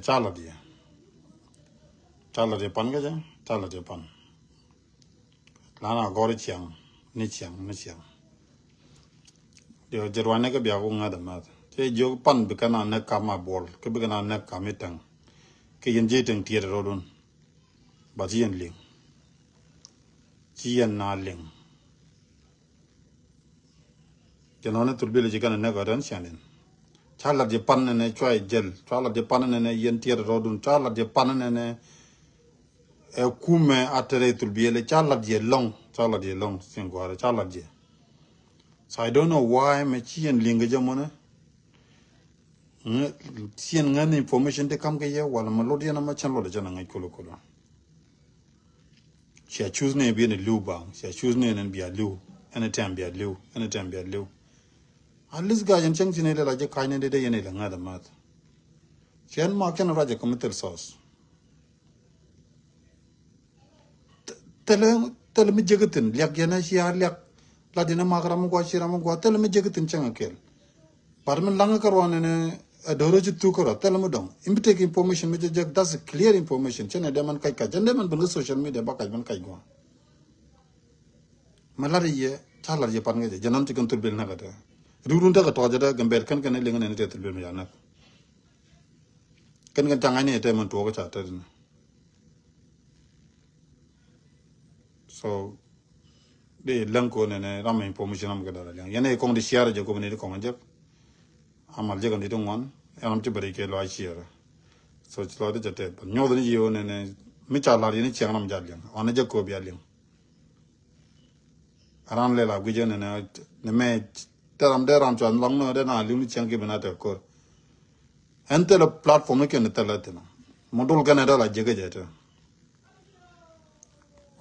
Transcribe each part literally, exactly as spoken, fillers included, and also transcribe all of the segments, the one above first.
Ca lat yɛ. Ca lat yɛ pan kä jɛ. Ca lat yɛ pan. Lan a gɔr ciaŋ ni ciaŋ ni ciaŋ. Diɛ jɛ ruanyni kä bia ku ŋa̱th a math. Cɛ jiök pan bi kɛn a nɛk kam a buɔl kä bi kɛn a nɛk kam i tɛŋ. Kä yɛn ji̱ tɛŋ tiɛt rɔdun. Ba ci yɛn liŋ. Ci yɛn na liŋ. Jɛ nɔni thulbil ci kɛn a nɛk a tɛn ciaŋ in. Ca lat jɛ pan nɛnɛ cua jɛl. Cua lat jɛ pan nɛnɛ yɛn tiɛt rɔdun. Cua lat jɛ pan nɛnɛ. Ɛ kumɛ a tɛrɛ thulbil ca lat jɛ lɔŋ. Cua lat jɛ lɔŋ. Sin guarɛ ca lat jɛ. So I don't know why mɛ ci yɛn liŋ kɛ jɛ mɔnɛ. Ciɛn ŋän information ti kam kɛ yɛ wala ma lot yɛn ama cɛn lot cɛn a ŋäc kolo kolo. Cia choose ni bi ni liw baŋ. Cia choose ni ni bia liw. Anytime bia liw. Anytime bia liw. At least guy yɛn cɛŋ ci ni lɛ la jɛ ka̱ny ni dee dee yɛn ilɛ ŋa̱th a math. Ciɛn ma kɛn rajɛ kɛ mi thil sauce. Thilɛ, thilɛ mi jek ithin liak yɛn a cia liak. Lat yɛn a mak ram mi gua ci ram mi gua thilɛ mi jek ithin cɛŋ a kɛl. But mi laŋ kä ruan nɛnɛ a do̱rä ci thuk kä ruan thilɛ mi dɔŋ. In bi take information mi jɛ jek, that's a clear information. Cɛn a dee man kac kac cɛn dee man ben kä social media ba kac ben kac gua. Ma lat yɛ ca lat yɛ pan kä jɛ jɛ nɔn ci kɛn thulbil näk a tɛ. Rurun tekɛ tɔɔc a tɛ gɛmbɛr kɛn kɛn liŋ nɛn tɛ thulbil mi ca näk. Kɛn kɛn taŋ a ni tɛ man tuɔk ca tɛ. So di läŋ ko nɛnɛ ram information ram kɛ dara liaŋ yɛn ɛ kɔŋ di share jɛ ko bi ni di kɔŋ jɛ. Amal jɛ kɛn di di ŋuan ɛn ram ci bari kɛ lɔ a share. So ci lɔ di jɛ tɛt ban nyɔth ni yio nɛnɛ mi ca lar yɛn ciɛŋ ram ja liaŋ ɔn jɛ ko bia liaŋ. Ran lɛ la guijɛ nɛnɛ ni mɛ tɛ ram dee ram cua lɔŋ nɔ dee na liŋ ni ciɛŋ ki bi na tɛ kor. Ɛn thilɛ platform ni kɛn thilɛ thin. Mɔ dol kɛn ɛ dee la jek jɛ tɛ.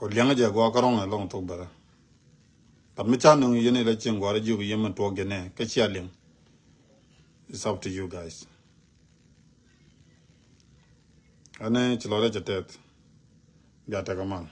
Ɔ liɛŋ jɛ gua kä rɔŋ ɛ lɔŋ thok bärä. But mi ca nöŋ yɛn ilɛ cieŋ guarɛ jiök yɛn mɛ tuɔk jɛ nɛ kä cia liŋ. It's up to you guys. Ɛn ci lɔ rɛ cɛ tɛth. Bia tɛk amal.